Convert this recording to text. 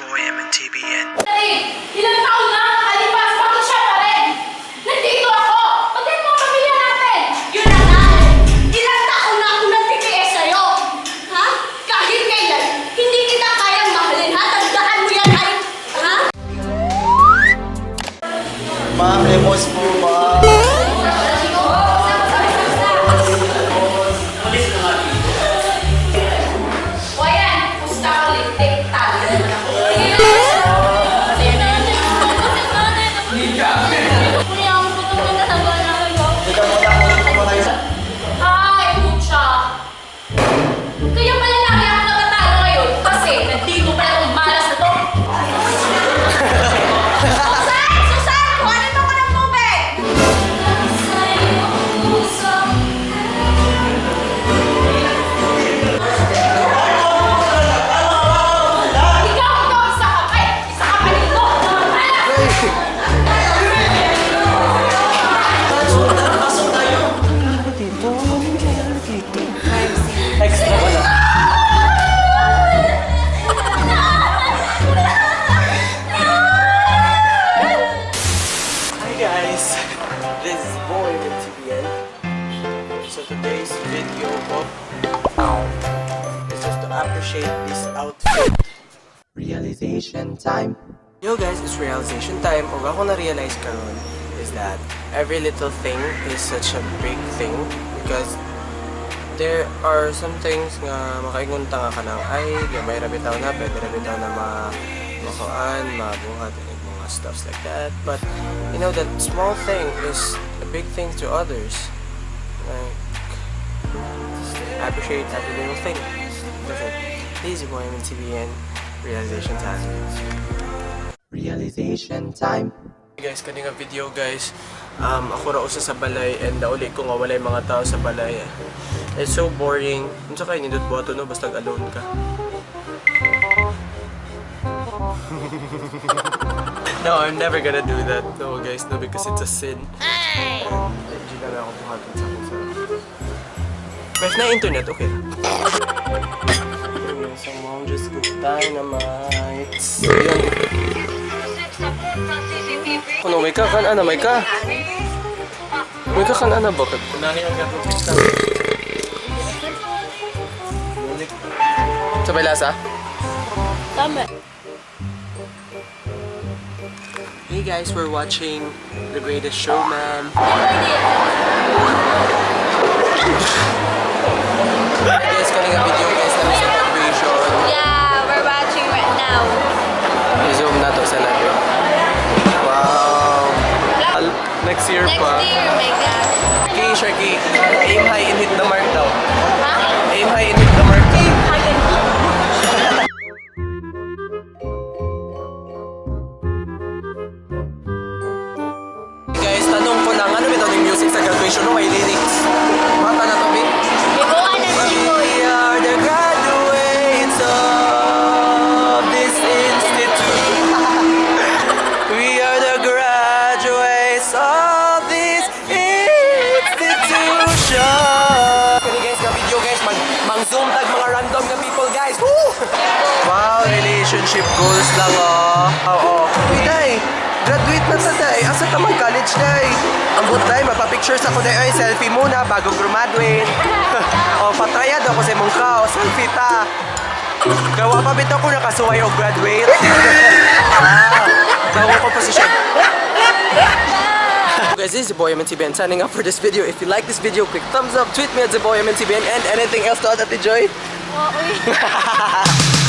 your boy MNTBN. Ilang taon na ang nakalipas, bakit siya pa rin? Nandito ako! Pati ang mga pamilya natin! Yun na nga eh. Ilang taon na akong nagtitiis sa'yo. Ha? Kahit kailan, hindi kita kayang mahalin, ha? Tandaan mo yan, ay... Ha? Ma'am, limos po, ma'am. O ayan, pusta ko lintik, talo naman ako. Sige na! Kuya, ang gutom na talaga na kayo. Ikaw muna, ikaw muna. Ay, pucha! Kaya pala lagi ako natatalo ngayon kasi nandito pala tong malas na to. Susan! Susan! Kuhanin mo ko ng tubig! Ikaw, ikaw, isa ka pa! Eh, isa ka pa dito! Malas! Extra ko lang. Hi guys, this is Boy with TBN. So today's video is just to appreciate this outfit. Realization time. Yo guys, it's realization time. Ug ako na-realize karon is that every little thing is such a big thing because there are some things nga makaingon ta nga kanang ay gamay ra bitaw na, pwede ra bitaw na ma makuan, mabuhat and mga stuffs like that. But you know that small thing is a big thing to others. Like, appreciate every little thing. That's it. This is your boy MNTBN. Realization time. Realization time. Hey guys, kani nga video guys, ako ra usa sa balay and nauli ko nga walay mga tao sa balay. It's so boring. Unsa kay nindot buhaton, no, basta alone ka? No, I'm never gonna do that. No guys, no, because it's a sin. Hindi na lang ako buhaton sa akong sa. But if na internet, okay. So mom just cooked dynamite. Yun. Kuno may ka kan ana, may ka. May ka kan ana bakit? Kunani ang gatong. Sabay lasa? Tama. Hey guys, we're watching The Greatest Showman. Hey guys, kani nga video guys na sa graduation. Yeah, we're watching right now. I-zoom na to sa natin. Wow. Next year Next pa. year, my God. Okay, Sharky. Aim high and hit the mark daw. Ha? Aim high and hit the mark daw. Guys, tanong ko lang, ano ba yung music sa graduation? No, may lyrics. Mata na to, babe. Ikaw na sikoy. We are the graduates of this institute. We are the graduates of this institution. Kani guys, nga video guys, mag mang-zoom tag mga random nga people guys. Woo! Wow, relationship goals lang oh. Oo. Uy, day. Graduate na sa day. Asa ta mag college day? Ambot day, mapapictures ako day. Ay, selfie muna bago graduate. Oh, patraya daw ko sa imong kao. Selfie ta. Gawa pa bitaw ko nakasuway og graduate. Ah, bago ko position. Guys, this is your boy MNTBN signing up for this video. If you like this video, click thumbs up, tweet me at the boy MNTBN, and anything else to add, Ate Joy? Oo, uy.